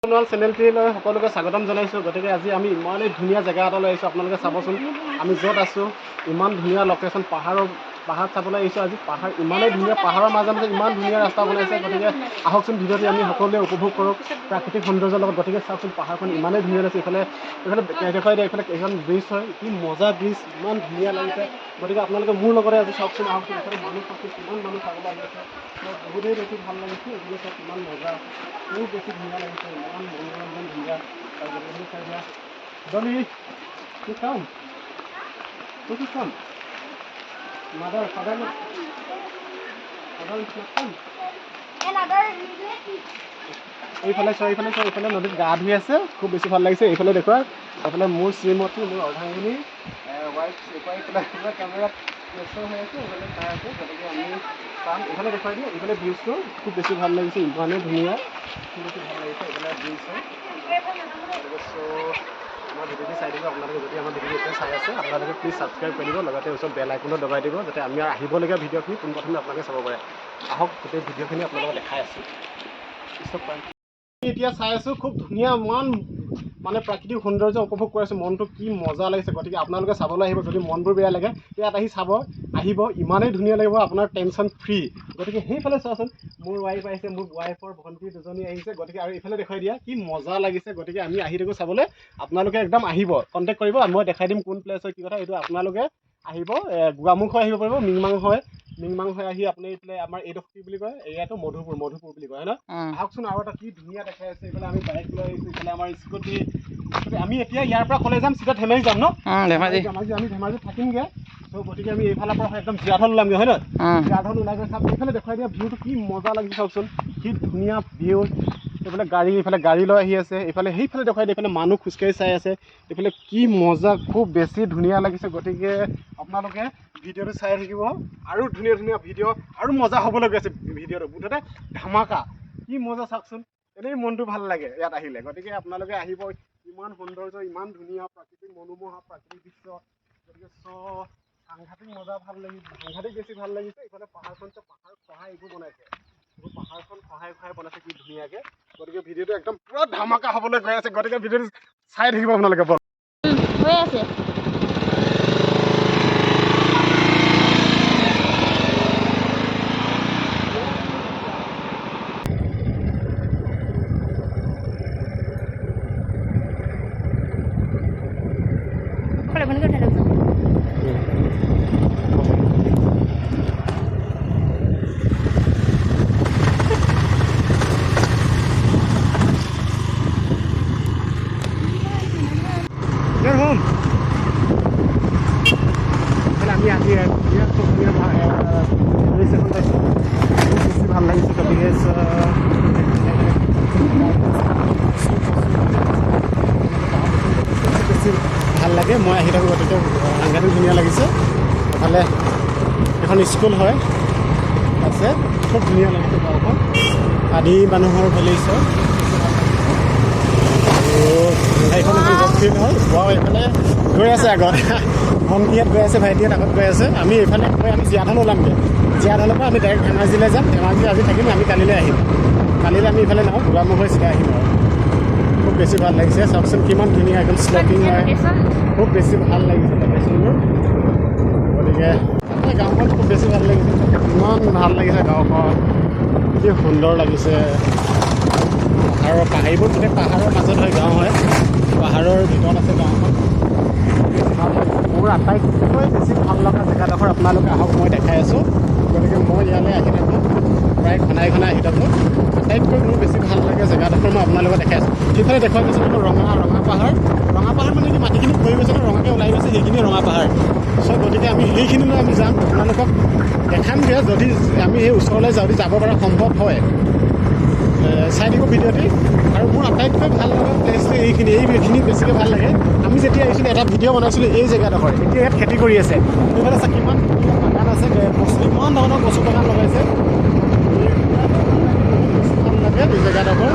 সোণোৱাল চেনেলটিলৈ সকলোকে স্বাগতম জনাইছোঁ। গতিকে আজি আমি ইমানেই ধুনীয়া জেগা এটালৈ আহিছোঁ, আপোনালোকে চাবচোন। আমি য'ত আছোঁ, ইমান ধুনীয়া লোকেশ্যন, পাহাৰত চাবলৈ আহিছোঁ আজি। পাহাৰ ইমানেই ধুনীয়া, পাহাৰৰ মাজে মাজে ইমান ধুনীয়া ৰাস্তা বনাইছে। গতিকে আহকচোন, ভিডিঅ'টি আমি সকলোৱে উপভোগ কৰক প্ৰাকৃতিক সৌন্দৰ্যৰ লগত। গতিকে চাওকচোন, পাহাৰখন ইমানেই ধুনীয়া লাগিছে। ইফালে দেখুৱাই দিয়ে, এইফালে এইখন ব্ৰিজ হয়। কি মজা ব্ৰিজ, ইমান ধুনীয়া লাগিছে। গতিকে আপোনালোকে মোৰ লগতে আজি চাওকচোন, আহকচোন। এইফালে মানুহ চাওকচোন, কিমান মানুহ চাবলৈ আহি আছে। মোৰ বহুতেই বেছি ভাল লাগিছে। এইবোৰ চাওক, কিমান মজা, বহুত বেছি ধুনীয়া লাগিছে, ইমান মনোৰঞ্জন ধুনীয়া। আৰু গতিকে চাই দিয়া। ডলি, কি come? কি come? Mother, father, father is not come. Another relative. এইফালে চোৱা, এইফালে চোৱা, এইফালে নদীত গা ধুই আছে, খুব বেছি ভাল লাগিছে। এইফালে দেখুওৱা, এইফালে মোৰ শ্ৰীমতী, মোৰ অৰ্ধাংগিনী, ৱাইফ, এইফালে কেমেৰাত ব্যস্ত হৈ আছে, এইফালে চাই আছে। গতিকে আমি চাম, এইফালে দেখুৱাই দিওঁ। এইফালে ব্ৰিজটো খুব বেছি ভাল লাগিছে, ইমানেই ধুনীয়া, খুব বেছি ভাল লাগিছে। এইফালে ব্ৰিজ হয়। গতিকে চ' আমাৰ ভিডিঅ'টো চাই দিব আপোনালোকে। যদি আমাৰ ভিডিঅ'টো এতিয়া চাই আছে, আপোনালোকে প্লিজ ছাবস্ক্ৰাইব কৰি দিব, লগতে ওচৰত বেল আইকনো দবাই দিব, যাতে আমি আৰু আহিবলগীয়া ভিডিঅ'খিনি পোনপ্ৰথমে আপোনালোকে চাব পাৰে। আহক, গোটেই ভিডিঅ'খিনি আপোনালোকক দেখাই আছোঁ। ষ্টপ কৰিম। এতিয়া চাই আছোঁ, খুব ধুনীয়া, ইমান মানে প্ৰাকৃতিক সৌন্দৰ্য উপভোগ কৰি আছোঁ। মনটো কি মজা লাগিছে। গতিকে আপোনালোকে চাবলৈ আহিব। যদি মনবোৰ বেয়া লাগে, ইয়াত আহি চাব আহিব, ইমানেই ধুনীয়া লাগিব, আপোনাৰ টেনশ্যন ফ্ৰী। গতিকে সেইফালে চোৱাচোন, মোৰ ৱাইফ আহিছে, মোৰ ৱাইফৰ ভণ্টি দুজনী আহিছে। গতিকে আৰু এইফালে দেখুৱাই দিয়া, কি মজা লাগিছে। গতিকে আমি আহি থাকোঁ চাবলৈ। আপোনালোকে একদম আহিব, কণ্টেক্ট কৰিব, মই দেখাই দিম কোন প্লেচ হয়, কি কথা। এইটো আপোনালোকে আহিব, গোগামুখ হৈ আহিব পাৰিব, মিংমাং হয়, মিংমাং হৈ আহি আপুনি এইফালে আমাৰ এইডোখৰ কি বুলি কয়, এৰিয়াটো মধুপুৰ, মধুপুৰ বুলি কয়, হয় ন? আহকচোন, আৰু এটা কি ধুনীয়া দেখাই আছে। এইফালে আমি বাইক লৈ আহিছোঁ, এইফালে আমাৰ স্কুটি, স্কুটি। আমি এতিয়া ইয়াৰ পৰা কলৈ যাম? চিধা ধেমাজি যাম ন? ধেমাজি। ধেমাজি, আমি ধেমাজিত থাকিমগৈ। ত' গতিকে আমি এইফালৰ পৰা একদম জীয়াঢল ওলামগৈ, হয় নহয়? জীয়াঢল ওলাই গৈ চাম। এইফালে দেখুৱাই দিয়া ভিউটো, কি মজা লাগিছে চাওকচোন, কি ধুনীয়া ভিউ। এইফালে গাড়ী, এইফালে গাড়ী লৈ আহি আছে। এইফালে, সেইফালে দেখুৱাই দিয়ে, এইফালে মানুহ খোজকাঢ়ি চাই আছে। এইফালে কি মজা, খুব বেছি ধুনীয়া লাগিছে। গতিকে আপোনালোকে ভিডিঅ'টো চাই থাকিব, আৰু ধুনীয়া ধুনীয়া ভিডিঅ' আৰু মজা হ'বলৈ গৈ আছে ভিডিঅ'টো, মুঠতে ধামাকা। কি মজা চাওকচোন, এনেই মনটো ভাল লাগে ইয়াত আহিলে। গতিকে আপোনালোকে আহিব, ইমান সৌন্দৰ্য, ইমান ধুনীয়া প্ৰাকৃতিক মনোমোহা প্ৰাকৃতিক দৃশ্য। গতিকে সাংঘাতিক মজা, ভাল লাগিছে, সাংঘাতিক বেছি ভাল লাগিছে। এইফালে পাহাৰখন চব পাহাৰ খহাই এইবোৰ বনাইছে, এইবোৰ পাহাৰখন খহাই খহাই বনাইছে কি ধুনীয়াকৈ। গতিকে ভিডিঅ'টো একদম পূৰা ধামাকা হ'বলৈ গৈ আছে। গতিকে ভিডিঅ'টো চাই থাকিব আপোনালোকে, ব'ল। হৈ আছে। উঠাই লওক। You're home. মানে আমি আজি ধুনীয়া, খুব ধুনীয়া ব্ৰিজ এখন পাইছোঁ, খুব বেছি ভাল লাগিছে। গতিকে বেছি ভাল লাগে, মই আহি থাকোঁ। গতিকে সাংঘাতিক ধুনীয়া লাগিছে। এফালে এখন স্কুল হয় আছে, খুব ধুনীয়া লাগিছে। গাঁওখন আদি মানুহৰ ভিলেজ হয় আৰু এইখন এখন গছ ফিল্ড হয়। ৱাও, এইফালে গৈ আছে আগত, ভণ্টিহঁত গৈ আছে, ভাইটিহঁত আগত গৈ আছে। আমি এইফালে গৈ আমি জীয়াঢল ওলামগৈ। জীয়াঢলৰ পৰা আমি ডাইৰেক্ট ধেমাজিলৈ যাম। ধেমাজি আজি থাকিম আমি, কালিলৈ আহিম। কালিলৈ আমি এইফালে নাহোঁ, গোগামুখ হৈ চিধা আহিম। আৰু খুব বেছি ভাল লাগিছে। চাওকচোন, কিমান ধুনীয়া, একদম শ্লপিং হয়। খুব বেছি ভাল লাগিছে লোকেশ্যনবোৰ। গতিকে গাঁওখন খুব বেছি ভাল লাগিছে, ইমান ভাল লাগিছে গাঁওখন, কি সুন্দৰ লাগিছে। পাহাৰৰ এইবোৰ গোটেই পাহাৰৰ মাজত হয়, গাঁও হয়, পাহাৰৰ ভিতৰত আছে গাঁওখন। বেছি ভাল লাগিছে। মোৰ আটাইতকৈ বেছি ভাল লগা জেগাডোখৰ আপোনালোকে আহক, মই দেখাই আছোঁ। গতিকে মই ইয়ালৈ আহি থাকোঁ, প্ৰায় ঘনাই ঘনাই আহি থাকোঁ। আটাইতকৈ মোৰ বেছি ভাল লাগে জেগাডোখৰ মই আপোনালোকক দেখাই আছোঁ। সেইফালে দেখুৱাই গৈছে নহয়, ৰঙা ৰঙা পাহাৰ। ৰঙা পাহাৰ মানে কি, মাটিখিনি খহি গৈছে ন, ৰঙাকৈ ওলাই গৈছে, সেইখিনি ৰঙা পাহাৰ। চ' গতিকে আমি সেইখিনিলৈ আমি যাম, আপোনালোকক দেখামগৈ। যদি আমি সেই ওচৰলৈ যাওঁ, যদি যাব পৰা সম্ভৱ হয়, চাই থাকিব ভিডিঅ'টি। আৰু মোৰ আটাইতকৈ ভাল লগা প্লেচটো এইখিনি, এইখিনি বেছিকৈ ভাল লাগে। আমি যেতিয়া আহিছিলোঁ, এটা ভিডিঅ' বনাইছিলোঁ এই জেগাডোখৰ। এতিয়া ইয়াত খেতি কৰি আছে। সেইফালে চা, কিমান ধুনীয়া বাগান আছে, কচু, ইমান ডাঙৰ ডাঙৰ কচু বাগান লগাইছে। বহুত বেছি ভাল লাগে এই জেগাডোখৰ,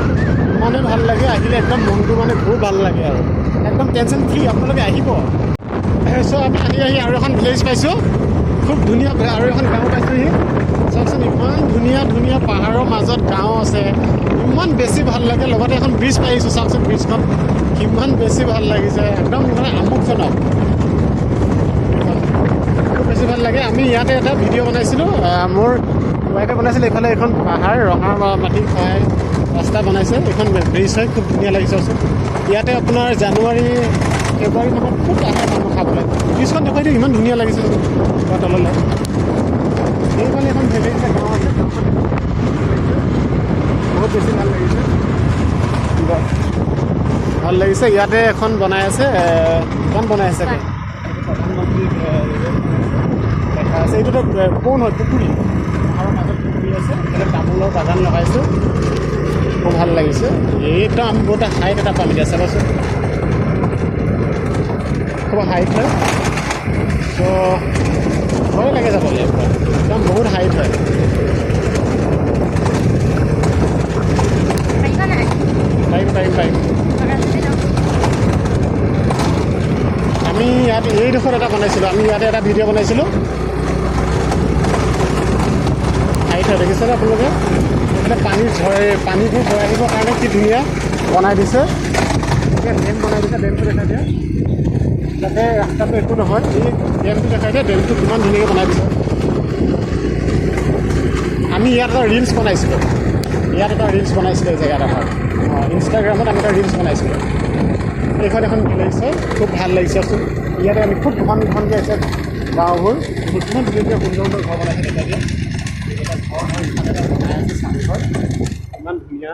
ইমানেই ভাল লাগে। আহিলে একদম মনটো মানে বহুত ভাল লাগে আৰু একদম টেনশ্যন ফ্ৰী। আপোনালোকে আহিব। চ' আমি আহি আহি আৰু এখন ভিলেজ পাইছোঁ। খুব ধুনীয়া আৰু এখন গাঁও পাইছোঁহি। চাওকচোন, ইমান ধুনীয়া ধুনীয়া পাহাৰৰ মাজত গাঁও আছে, ইমান বেছি ভাল লাগে। লগতে এখন ব্ৰিজ পাই আহিছোঁ, চাওকচোন ব্ৰিজখন কিমান বেছি ভাল লাগিছে, একদম মানে আমোদজনক, খুব বেছি ভাল লাগে। আমি ইয়াতে এটা ভিডিঅ' বনাইছিলোঁ, মোৰ ৱাইফে বনাইছিলে। এইফালে এইখন পাহাৰ ৰঙা মাটি খহাই ৰাস্তা বনাইছে, এইখন ব্ৰিজ হয়, খুব ধুনীয়া লাগিছে। চাওকচোন, ইয়াতে আপোনাৰ জানুৱাৰী ফেব্ৰুৱাৰী মাহত খুব আহে মানুহ খাবলৈ। ব্ৰিজখন দেখুৱাই দিওঁ, ইমান ধুনীয়া লাগিছে তললৈ। সেইফালে এখন ভিলেজ গাঁও আছে, গাঁওখন বহুত বেছি ভাল লাগিছে, ভাল লাগিছে। ইয়াতে এখন বনাই আছে, দোকান বনাই আছে, প্ৰধানমন্ত্ৰী দেখা আছে। এইটোতো কোন হয়, পুখুৰী, পাহাৰৰ মাজত পুখুৰী আছে, এইফালে তামোলৰ বাগান লগাইছে, খুব ভাল লাগিছে। এইটো আমি বহুত হাইট এটা পাম এতিয়া, চাবাচোন খুব হাইট হয়, ত' ভয় লাগে যাবলৈ, একদম বহুত হাইট হয়। পাৰিম পাৰিম পাৰিম। আমি ইয়াত এইডোখৰত এটা বনাইছিলোঁ, আমি ইয়াতে এটা ভিডিঅ' বনাইছিলোঁ। হাইট হয়, দেখিছেনে আপোনালোকে? এইফালে পানী ঝৰে, পানীবোৰ বৈ আহিবৰ কাৰণে কি ধুনীয়া বনাই দিছে। ডেম বনাই দিছে, ডেমটো দেখাই দিয়া, যাতে ৰাস্তাটো একো নহয়। এই ডেমটো দেখাই দিয়া, ডেমটো কিমান ধুনীয়াকৈ বনাই দিছে। আমি ইয়াত এটা ৰিলচ বনাইছিলোঁ, ইয়াত এটা ৰিলচ বনাইছিলোঁ এই জেগাডোখৰ, ইনষ্টাগ্ৰামত আমি এটা ৰিলচ বনাইছিলোঁ। এইখন এখন ভিলেজ হয়, খুব ভাল লাগিছে। ইয়াতে আমি খুব ঘন ঘনকৈ আছে গাঁওবোৰ, কিমান ধুনীয়া সুন্দৰ সুন্দৰ ঘৰ বনাইছে দেখাই দিয়া। এটা ঘৰ হয়, ইফালে এটা বনাই আছে চাংঘৰ, ইমান ধুনীয়া।